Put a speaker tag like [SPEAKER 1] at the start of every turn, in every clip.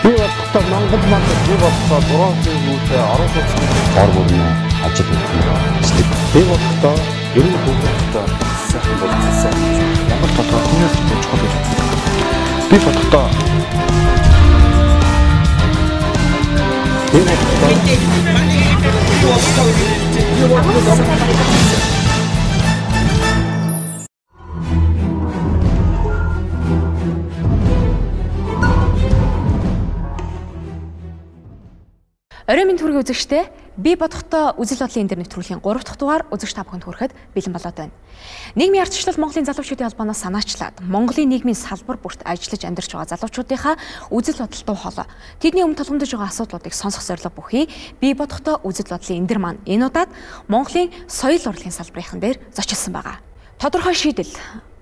[SPEAKER 1] Би бодохдоо Монгол манд би бодохдоо 3 хүүтэй орон сууцны
[SPEAKER 2] гор бүрнээ ажил хийх сэтгэл.
[SPEAKER 1] Би бодохдоо 90 хүүхэдтэй
[SPEAKER 3] сайхан бол сайхан. Монгол толгой түүнээс чухал гэж үздэг. Би бодохдоо
[SPEAKER 1] би бодохдоо
[SPEAKER 4] Оройн мэнд хүргэе үзэгчдээ, би бодохдоо үзэл бодлын энэ нэвтрүүлгийн 3 дахь дугаар үзэгч та бүхэнд хүрэхэд бэлэн болоод байна. Нийгмийн ардчлал Монголын залуучуудын холбооноос санаачлаад Монголын нийгмийн салбар бүрт ажиллаж амьдарч байгаа залуучуудынхаа үзэл бодол дуу хоолой, тэдний өмнө тулгамдж байгаа асуудлуудыг сонсох зорилго бүхий би бодохдоо үзэл бодлын эндэр маань энэ удаад Монголын соёл урлагийн салбарынхан дээр зочилсон байгаа. Тодорхой шийдэл,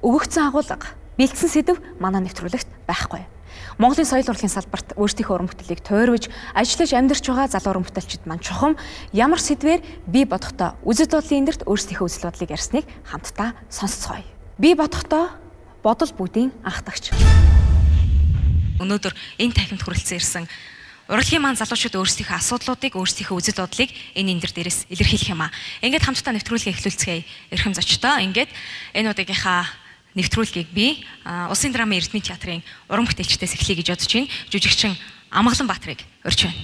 [SPEAKER 4] өгөгдсөн агуулга, бэлдсэн сэдэв манай нэвтрүүлэгт байхгүй. Монголын соёл урлагийн салбарт өөрсдийнхөө уран бүтээлийг тойрвож ажиллаж амьдарч байгаа залуу уран бүтээлчид маань чухам ямар сэдвээр би бодохдоо үзэл бодлын эндэрт өөрсдийнхөө үзэл бодлыг ярьсныг хамтдаа сонсцгоё. Би бодохдоо бодол бүгдийн анхдагч. Өнөөдөр энэ танхимд хүрэлцэн ирсэн урлагийн маань залуучууд өөрсдийнхөө асуудлуудыг, өөрсдийнхөө үзэл бодлыг энэ эндэр дээрээс илэрхийлэх юм аа. Ингээд хамтдаа нэвтрүүлгийг эхлүүлцгээе. Эрхэм зочдоо ингээд энэ удаагийнхаа нэвтрүүлгийг би Улсын драмын Эрдмийн театрын уран бүтээлчдээс эхлэе гэж бодож байна. Жүжигчин Амгалан Баатрыг урьж байна.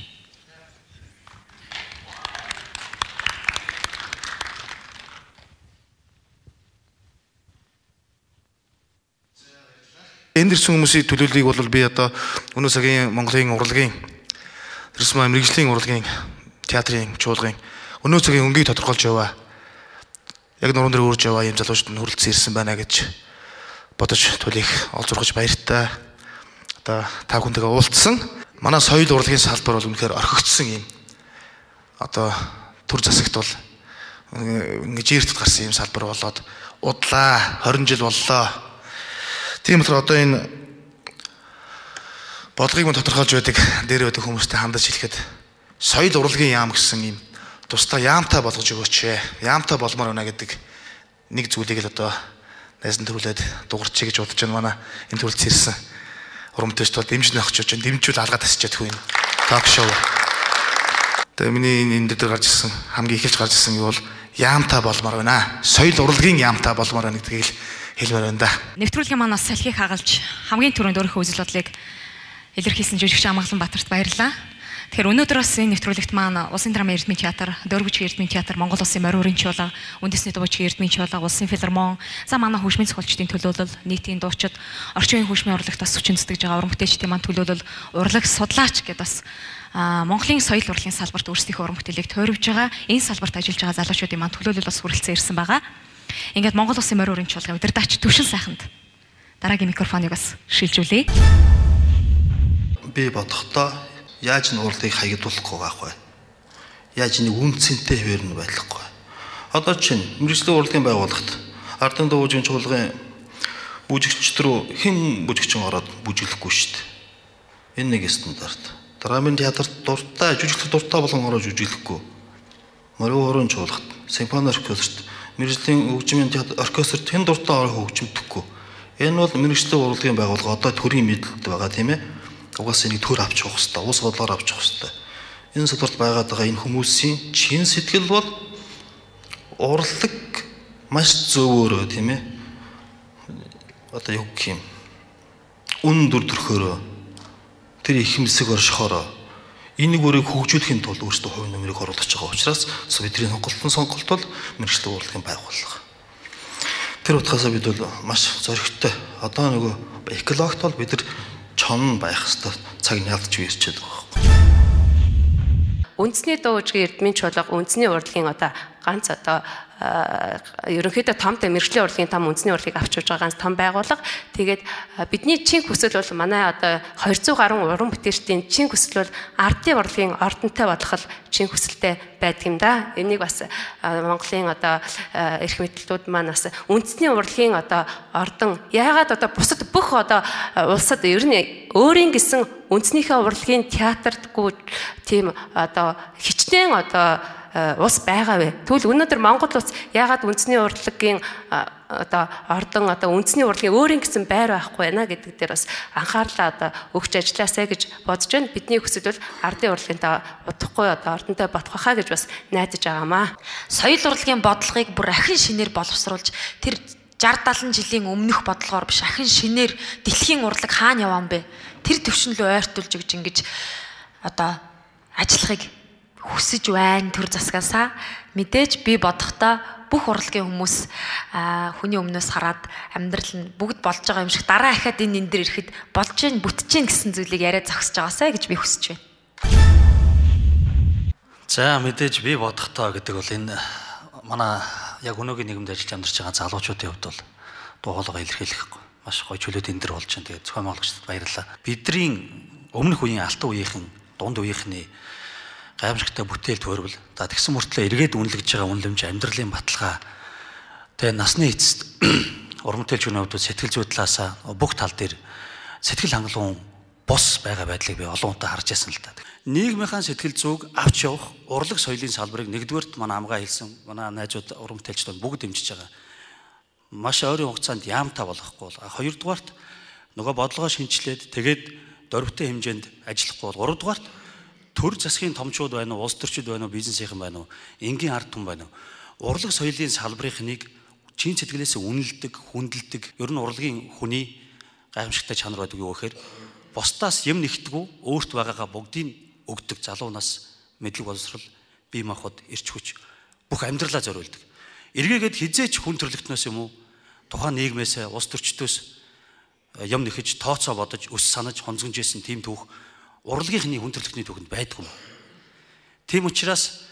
[SPEAKER 5] Энд ирсэн хүмүүсийн төлөөллийг бол би одоо өнөө цагийн Монголын урлагийн тэрс маань мэргэжлийн урлагийн театрын чуулгын өнөө цагийн өнгийг тодорхойлж яваа. Яг нуруунд дээр үүрж яваа юм залуучууд нь хүрэлцэн ирсэн байна гэж бодож төлийг олзуургаж баяртай. Одоо та бүхэнтэйгээ уулзсан. Манай соёл урлагийн салбар бол үнэхээр орхигдсон юм. Одоо төр засагт бол ингэж эрт гарсан юм салбар болоод удлаа 20 жил боллоо. Тийм болохоор одоо энэ бодлогыг мөн тодорхойлж байдаг дээр байдаг хүмүүстэй хандаж хэлэхэд соёл урлагийн яам гэсэн юм тусдаа яамтай болгож өгөөч ээ. Яамтай болмоор байна гэдэг нэг зүйлийг л одоо найзан төрүүлээд дуурчий гэж бодож байна. Манай энэ төрөлц ирсэн уран бүтээлчд бол дэмжин авч очиж дэмжүүл алгаа тасчаад хүү энэ ток шоу. Тэгээ миний энэ дээр гарч ирсэн хамгийн эхэлж гарч ирсэн юу бол яамтай болмоор байна. Соёл урлагийн яамтай болмоор байна гэдгийг л хэлмээр байна да.
[SPEAKER 4] Нэвтрүүлгийн маань бас салхийг хагалж хамгийн түрүүнд өөрийнхөө үзэл бодлыг илэрхийлсэн жүжигч Амгалан Баатарт баярлалаа. Тэгэхээр өнөөдөр бас энэ нэвтрүүлэгт маань Улсын драмын Эрдмийн театр, Дөрвөжгийн Эрдмийн театр, Монгол Улсын морь өрийн чуулга, Үндэсний дуучин Эрдмийн чуулга, Улсын филармон, за манай хөгжмийн зохиолчдын төлөөлөл, нийтийн дуучид, орчин үеийн хөгжмийн урлагт бас хүчин зүтгэж байгаа уран бүтээлчдийн маань төлөөлөл, урлаг судлаач гэдээ бас Монголын соёл урлагийн салбарт өөрсдийнхөө уран бүтээлийг тойрвж байгаа, энэ салбарт ажиллаж байгаа залуучуудын маань төлөөлөл бас хүрэлцэн ирсэн байгаа. Ингээд Монгол Улсын морь өрийн чуулгын удирдаач Төвшин сайханд дараагийн микрофоныг бас шилжүүлье.
[SPEAKER 6] Би бодохдоо яаж н урлагийг хаягдуулахгүй байх вэ? Яаж нэг үн цэнтэй хэвээр нь байхгүй. Одоо чинь мэргэжлийн урлагийн байгууллагт Ардын дуу бүжгийн чуулгын бүжигчд рүү хэн бүжигчин ороод бүжиглэхгүй шүү дээ. Энэ нэг стандарт. Драмын театрт дуртай, жүжиглэх дуртай болгон ороод жүжиглэхгүй. Морин хорон чуулгат, симфони оркестрт, мэргэжлийн хөгжмийн театр оркестрт хэн дуртай орох хөгжимдөхгүй. Энэ бол мэргэжлийн урлагийн байгууллага одоо төрийн мэдлэлд байгаа тийм ээ. Угаасаа энийг төр авч явах хэрэгтэй, улс бодлоор авч явах хэрэгтэй. Энэ салбарт байгаад байгаа энэ хүмүүсийн чин сэтгэл бол урлаг маш зөвөөрөө тийм ээ. Одоо юу гэх юм? Үн дүр төрхөөрөө тэр ихэмсэг оршихороо энийг өөрийг хөгжүүлэхийн тулд өөрсдөө хувь нэмрийг оруулах байгаа учраас бидний сонголт бол мэргэжлийн урлагийн байгууллага. Тэр утгаасаа бид бол маш зоригтой. Одоо нөгөө экологт бол бид нар чон байх хэвээр цаг нялдж ирчээд байгаа байхгүй.
[SPEAKER 7] Үндэсний дуу бүжгийн Эрдмийн чуулга үндэсний урлагийн одоо ганц одоо ерөнхийдөө том мэргэжлийн урлагийн том үндэсний урлагийг авч явж байгаа ганц том байгууллага. Тэгээд бидний чин хүсэл бол манай одоо 200 гаруй уран бүтээлчдийн чин хүсэл бол ардын урлагийн ордонтой болох чин хүсэлтэй байдаг юм да. Энийг бас Монголын одоо эрх мэдэлтүүд маань бас үндэсний урлагийн одоо ордон яагаад одоо бусад бүх одоо улсад ер нь өөрийн гэсэн үндэснийхээ урлагийн театртгүй тийм одоо хичнээн одоо улс байгаа вэ? Тэгвэл өнөөдөр Монгол улс яагаад үндэсний урлагийн одоо ордон одоо үндэсний урлагийн өөрийн гэсэн байр байхгүй байна гэдэг дээр бас анхаарлаа одоо өгч ажилласаа гэж бодож байна. Бидний хүсэл бол ардын урлагийнхаа удахгүй одоо ордонтой бодох байхаа гэж бас найдаж байгаамаа.
[SPEAKER 8] Соёл урлагийн бодлогыг бүр ахин шинээр боловсруулж тэр 60 70 жилийн өмнөх бодлогоор биш ахин шинээр дэлхийн урлаг хаана яваан бэ? Тэр төвшин лөө ойртуулж өгч ингэж одоо ажиллахыг хүсэж байна төр засгаасаа. Мэдээж би бодохдоо бүх урлагийн хүмүүс хүний өмнөөс хараад амьдрал нь бүгд болж байгаа юм шиг дараа ахаад энэ дээр ирэхэд болж гин бүтэж гин гэсэн зүйлийг яриа зогсож байгаасай гэж би хүсэж байна.
[SPEAKER 6] За мэдээж би бодохдоо гэдэг бол энэ манай яг өнөөгийн нийгэмд ажиллаж амьдарч байгаа залуучуудын хувьд бол дуу хоолойгоо илэрхийлэх маш гоё чөлөөт энэ дэр болж байна. Тэгээд зохион байгуулагчдад баярлалаа. Бидний өмнөх үеийн алтан үеийнхэн дунд үеийнхний гайхамшигтай бүтээл төөрвөл. За тэгсэн мөртлөө эргээд үнэлэгдэж байгаа үнэлэмж амьдралын баталгаа. Тэгээ насны эцэст уран бүтээлч хүний хувьд сэтгэл зүй талаасаа бүх тал дээр сэтгэл хангалуун бус байгаа байдлыг би олон удаа харж байсан л та. Нийгмийнхаа сэтгэл зүйг авч явах урлаг соёлын салбарыг нэгдүгээрт манай амгаа хэлсэн манай найзууд уран бүтээлчдүүд бүгд дэмжиж байгаа. Маш ойрын хугацаанд яамтай болохгүй бол хоёрдугаарт нөгөө бодлогоо шинчлээд тэгээд дөрвтэй хэмжээнд ажиллахгүй бол гуравдугаарт төр засгийн томчууд байна уу, улс төрчид байна уу, бизнесийнхэн байна уу, энгийн ард түмэн байна уу? Урлаг соёлын салбарынхныг чин сэтгэлээс үнэлдэг, хүндэлдэг, ер нь урлагийн хүний гайхамшигтай чанар байдаг юу гэхээр бусдаас юм нэгтгүү өөрт байгаагаа бүгдийг өгдөг залуу нас мэдлэг боловсрол, бие махбод, эрч хүч бүх амьдралаа зориулдаг. Эргээгээд хизээч хүн төрлөختнөөс юм уу тухайн нийгмээс, улс төрчдөөс юм нэхэж тооцоо бодож, өс санаж, хонзгонж исэн тийм түүх урлагийнхны хүн төрөлхтний түүхэнд байдгүй. Тийм учраас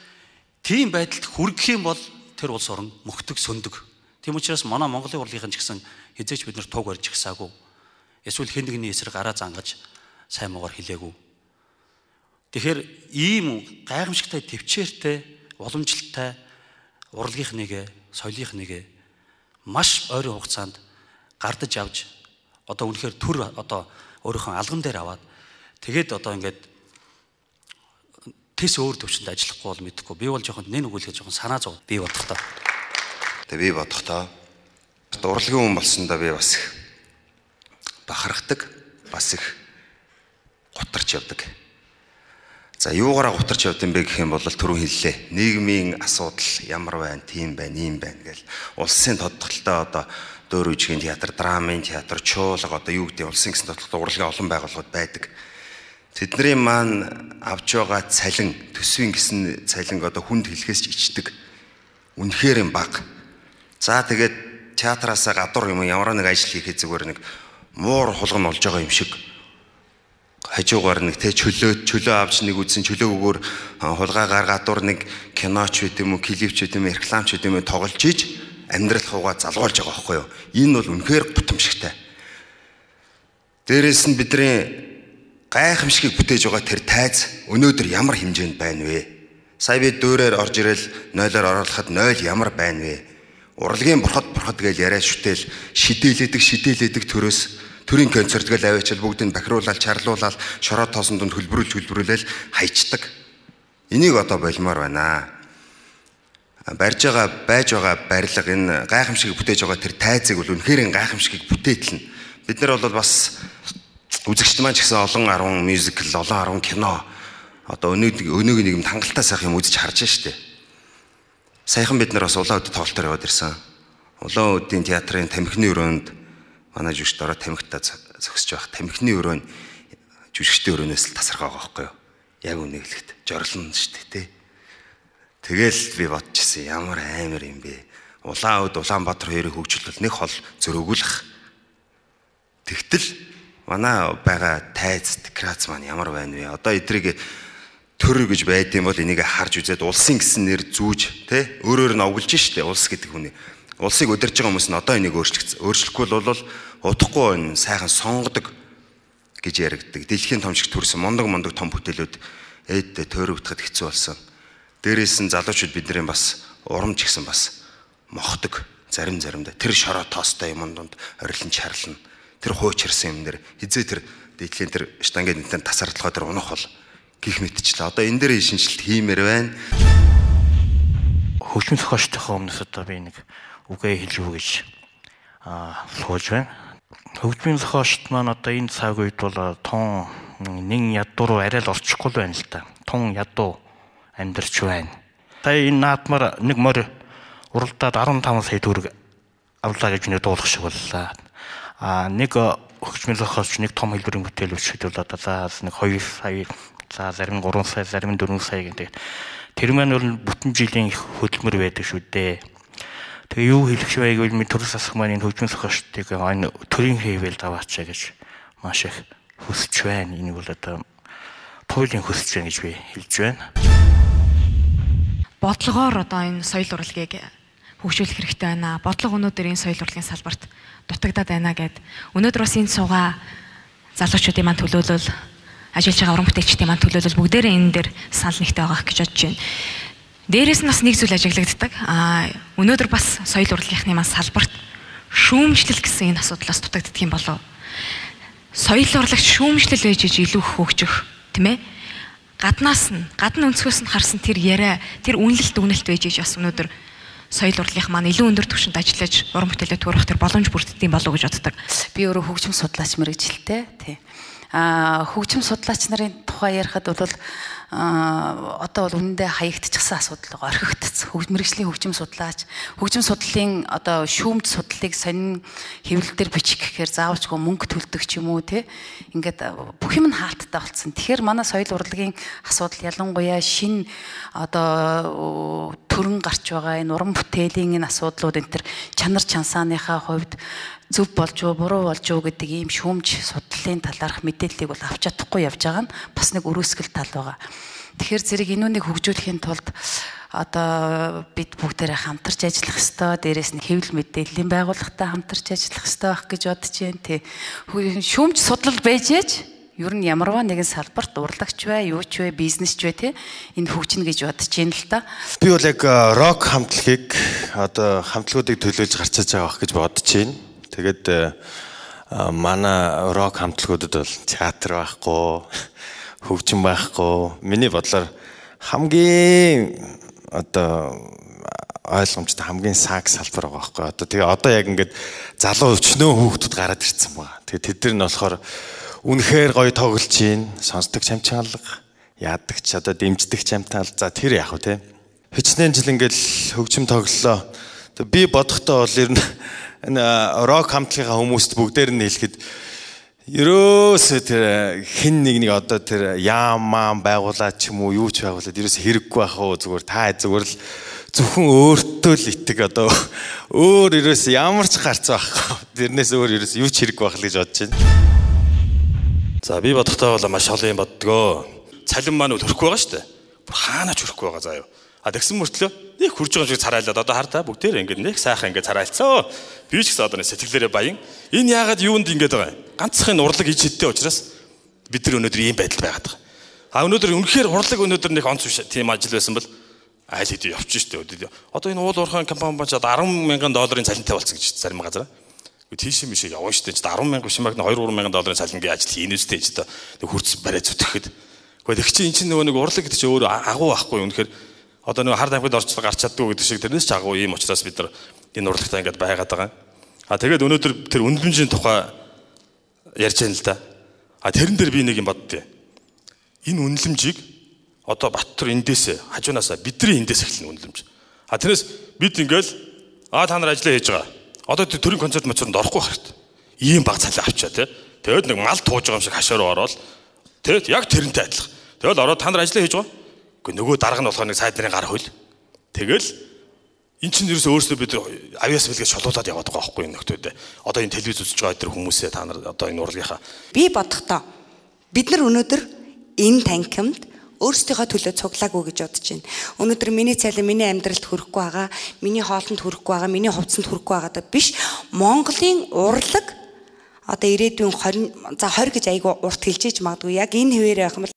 [SPEAKER 6] тийм байдалд хүргэх юм бол тэр улс орон мөхтөг сөндөг. Тийм учраас манай Монголын урлагийнхан ч гэсэн хизээч бид нар туг барьж гисаагүй. Эсвэл хэн нэгний эсрэг гараа зангаж сайн муугар хэлээгүй. Тэгэхээр ийм гайхамшигтай төвчээртэй, уламжлалтай урлагийнхныгээ, соёлынхныгээ маш ойрын хугацаанд гардаж авч одоо үнэхээр төр одоо өөрийнхөө алган дээр аваад тэгээд одоо ингээд тэс өөр төвшөнд ажиллахгүй бол мэдэхгүй. Би бол жоохон нэн өгүүлэхэд жоохон санаа зов. Би бодохдоо.
[SPEAKER 9] Тэгээ би бодохдоо урлагийн хүн болсондоо би бас их бахархдаг, бас их гутарч явдаг. За юугаараа гутарч явд юм бэ гэх юм бол түрүүн хэллээ. Нийгмийн асуудал ямар байна, тийм байна, ийм байна гэл улсын тодтолтой одоо дөөр үжигийн театр, драмын театр, чуулга одоо юу гэдэг улсын гэсэн тодтолтой урлагийн олон байгууллагууд байдаг. Тэдний маань авч байгаа цалин, төсвийн гэсэн цалинг одоо хүнд хэлэхээс ч ичдэг. Үнэхээр юм баг. За тэгээд театраасаа гадуур юм ямар нэг ажил хийхэд зүгээр нэг муур хулган болж байгаа юм шиг хажуугаар нэг те чөлөө авч нэг үзсэн чөлөөгөөр хулгайгаар гадуур нэг киноч байт юм уу, клипч байт юм уу, рекламч байт юм уу тоглож иж амьдрал хуугаа залгуулж байгаа байхгүй юу? Энэ бол үнэхээр гутамшигтай. Дээрээс нь бидний гайхамшигыг бүтээж байгаа тэр тайз өнөөдөр ямар хэмжээнд байна вэ? Сая би дүүрээр орж ирэл 0-оор оруулахад 0 ямар байна вэ? Урлагийн бурхад гэж яриа шүтэл шидээлэдэг төрөөс төрийн концерт гэл аваачаал бүгдийг бахируулаад чарлуулаад шороо тоосон дунд хөлбөрүүлэл хайчдаг. Энийг одоо болмоор байна. Барьж байгаа байж байгаа барилга энэ гайхамшигыг бүтээж байгаа тэр тайзыг бол үнэхээр гайхамшигыг бүтээтлэн. Бид нар бол бас үзэгчд маань ч гэсэн олон 10 мюзикл, олон 10 кино одоо өнөөгийн нийгэмд хангалттай сайхан юм үзэж харж штэ. Саяхан бид нар бас улаан өд тоглолтоор яваад ирсэн. Улаан өдийн театрын тамхины өрөөнд манай жүжигчд ороо тамхитаа зогсож байх. Тамхины өрөө нь жүжигчдийн өрөөнөөс л тасархаа байгаа байхгүй юу? Яг үнэ хэлэхэд жорлоно штэ тий. Тэгэл би бодчихсон ямар амар юм бэ? Улаан өд Улаанбаатар хоёрыг хөгжүүлвэл нэг хол зөрөөгүүлэх. Тэгтэл манай байгаа тайз декорац маань ямар байна вэ? Одоо эдрийг төр гэж байдсан бол энийг харж үзээд улсын гэсэн нэр зүүж тэ өөрөөр нь овголж штэ улс гэдэг хүний улсыг удирж байгаа хүмүүс нь одоо энийг өөрчлөхгүй бол удахгүй энэ сайхан сонгодог гэж яригддаг. Дэлхийн том шиг төрсэн мундаг том бүтээлүүд ээдтэй төөрөгдөхөд хэцүү болсон. Дээрээс нь залуучууд бидний бас урамч гисэн бас мохдог заримдаа тэр шороо тоостой юм дунд орилон чарлна. Тэр хуучирсан юм дээр хизээ тэр дээдлийн тэр штангийн нэтэн тасардлахаа тэр унах бол гих мэтчлээ. Одоо энэ дээр шинжилт хиймээр байна.
[SPEAKER 10] Хөгжмөн зохиолчдынхоо өмнөөс одоо би нэг үгээ хэлж өгье гэж сууж байна. Хөгжмийн зохиолчд маань одоо энэ цаг үед бол тун нэн ядуу руу арай л орчихгүй л байна л да. Тун ядуу амьдарч байна. Сая энэ наадмаар нэг морь уралдаад 15 сая төгрөг авлаа гэж нэг дуулах шиг боллоо. Нэг хөгжмийн зохиолч нэг том хэлбэрийн бүтээл бичээд бол одоо за нэг 2 сая, за зарим нь 3 сая, зарим нь 4 сая гэдэг. Тэр маань бол бүтэн жилийн их хөдөлмөр байдаг шүү дээ. Тэгээ юу хэлэх вэ гэвэл миний төрөл засаг маань энэ хөгжмийн зохиолчдыг энэ төрийн хэвэл даваачаа гэж маш их хүсэж байна. Энийг бол одоо туйлын хүсэж байна гэж би хэлж байна.
[SPEAKER 4] Бодлогоор одоо энэ соёл урлагийг хөгжүүлэх хэрэгтэй байна. Бодлого өнөөдөр энэ соёл урлагийн салбарт дутагдаад байна гэд. Өнөөдөр бас энэ суугаа залуучуудын маань төлөөлөл, ажиллаж байгаа уран бүтээлчдийн маань төлөөлөл бүгдээрээ энэ дээр санал нэгтэй байгаа гэж бодож байна. Дээрээс нь бас нэг зүйл ажиглагддаг. Өнөөдөр бас соёл урлагийнхны маань салбарт шүүмжлэл гэсэн энэ асуудлаас дутагддаг юм болов. Соёл урлагч шүүмжлэл байж иж илүү хөгжих, тийм ээ? Гаднаас нь, гадна өнцгөөс нь харсан тэр яриа, тэр үнэлэлт дүгнэлт байж иж бас өнөөдөр соёл урлагийнх маань илүү өндөр түвшинд ажиллаж уран бүтээлээ төрөх тэр боломж бүрддэг юм болов уу гэж боддог.
[SPEAKER 11] Би өөрөө хөгжим судлаач мэргэжилтэй, тий. Хөгжим судлаач нарын тухай ярихад бол одоо бол үнэндээ хаягдчихсан асуудал байгаа, орхигдсон. Мэргэжлийн хөгжим судлаач, хөгжим судлалын одоо шүүмж судлалыг сонин хэвлэл дээр бичих гэхээр заавалчгүй мөнгө төлдөг ч юм уу, тий. Ингээд бүх юм нь хаалттай болсон. Тэгэхээр манай соёл урлагийн асуудал ялангуяа шинэ одоо төрөн гарч байгаа энэ уран бүтээлийн энэ асуудлууд энэ төр чанар чансааныхаа хувьд зөв болж уу, буруу болж уу гэдэг ийм шүүмж судлалын талаарх мэдээллийг бол авч чадахгүй явж байгаа нь бас нэг өрөөсгөл тал байгаа. Тэгэхээр зэрэг энүүнийг хөгжүүлэхийн тулд одоо бид бүгдээрээ хамтарч ажиллах ёстой. Дээрээс нь хэвлэл мэдээллийн байгууллагатай хамтарч ажиллах ёстой байх гэж бодож байна. Тэ. Шүүмж судлал байж ээж ер нь ямарваа нэгэн салбарт урлагч бай, юу ч бай, бизнес ч бай, тэ, энэ хөгжинэ гэж бодож байна л та.
[SPEAKER 12] Би бол яг рок хамтлагийг одоо хамтлагуудыг төлөөлж гарчааж байгаа байх гэж бодож байна. Тэгээд манай рок хамтлагуудад бол театр байхгүй, хөгжим байхгүй. Миний бодлоор хамгийн одоо ойлгомжтой хамгийн саг салбар байгаа байхгүй. Одоо тэгээ одоо яг ингээд залуу өчнөө хүүхдүүд гараад ирсэн байгаа. Тэгээ тэд нар нь болохоор үнэхээр гоё тоглож чинь, сонсдог чамчаалга, яадаг ч одоо дэмждэг чамтаал. За тэр яг уу те. Хичнээн жил ингээд хөгжим тоглолоо. Би бодохдоо бол ер нь энэ рок хамтлагийнхаа хүмүүст бүгдээр нь хэлэхэд ерөөсөө тэр хин нэг нэг одоо тэр яам маам байгуулаад ч юм уу юу ч байгуулад ерөөсөө хэрэггүй байх уу, зүгээр та зүгээр л зөвхөн өөртөө л итэг, одоо өөр ерөөсөө ямар ч гарц байхгүй. Тэрнээс өөр ерөөсөө юу ч хэрэггүй байх л гэж бодож байна.
[SPEAKER 13] За би бодохдоо бол маш олон юм боддгоо. Цалин маань үл хөрөхгүй байгаа шүү дээ. Бүр хаанаач хөрөхгүй байгаа заа юу. А тэгсэн мөртлөө нэг хурж байгаа юм шиг царайлаад одоо хар та бүгдээр ингээд нэг сайхан ингээд царайлцсан. Би ч гэсэн одоо сэтгэлээрээ баян. Энэ яагаад юунд ингээд байгаа юм? Ганцхан урлаг иж хиттэй учраас бид нар өнөөдөр ийм байдалд байгаад байгаа. А өнөөдөр үнэхээр урлаг өнөөдөр нэг онц биш тийм ажил байсан бол айл хэдий явчих шүү дээ. Одоо энэ уул уурхайн компани бач $10,000 цалинтай болсон гэж зарим газар. Тийш юм биш явна шүү дээ. 10,000 биш маг 2 3,000 долларын цалингийн ажил хийнэ үстэй ч одоо нэг хурц барай зүтгэхэд. Гэхдээ тэг чи эн чинь нөгөө нэг урлаг гэдэг чи өөрөө агуу байхгүй үнэхээр одоо нөгөө хар тамхид орчлоо гарч чаддгүй гэдэг шиг тэрнээс ч агуу ийм учраас бид нар энэ урлагтай ингээд байгаад байгаа. А тэгээд өнөөдөр тэр үнэлэмжийн тухай ярьж байна л да. А тэрэн дээр би нэг юм боддیں۔ Энэ үнэлэмжийг одоо Баттур эндээс хажуунаасаа бидний эндээс эхэлнэ үнэлэмж. А тэрнээс бид ингээл та нар ажиллаа хийж байгаа. Одоо тэр төрийн концерт моцорнд орохгүй хэрэг. Ийм баг цалин авчаа тий. Тэгээд нэг мал тууж байгаа юм шиг хашаа руу ороод тэгээд яг тэрнтэй адилхан. Тэгэл ороод та нар ажиллаа хийж байгаа. Гэхдээ нөгөө дарга нь болохоор нэг сайд нарын гар хөл. Тэгэл эн чинь ерөөсөө өөрсдөө бид авиас бэлгээ шолуулаад яваад байгаа байхгүй юм нөхдөөдөө. Одоо энэ телевиз үзэж байгаа тэр хүмүүсээ та нар одоо энэ урлагийнхаа
[SPEAKER 14] би бодохдоо бид нар өнөөдөр энэ танхимд өөрсдийнхөө төлөө цуглаагүй гэж бодож байна. Өнөөдөр миний цалин миний амьдралд хүрэхгүй байгаа, миний хоолнд хүрэхгүй байгаа, миний хувцсанд хүрэхгүй байгаа биш. Монголын урлаг одоо ирээдүйн 20 за 20 гэж айгүй урт хэлж иж магадгүй. Яг энэ хэвээр байх юм бол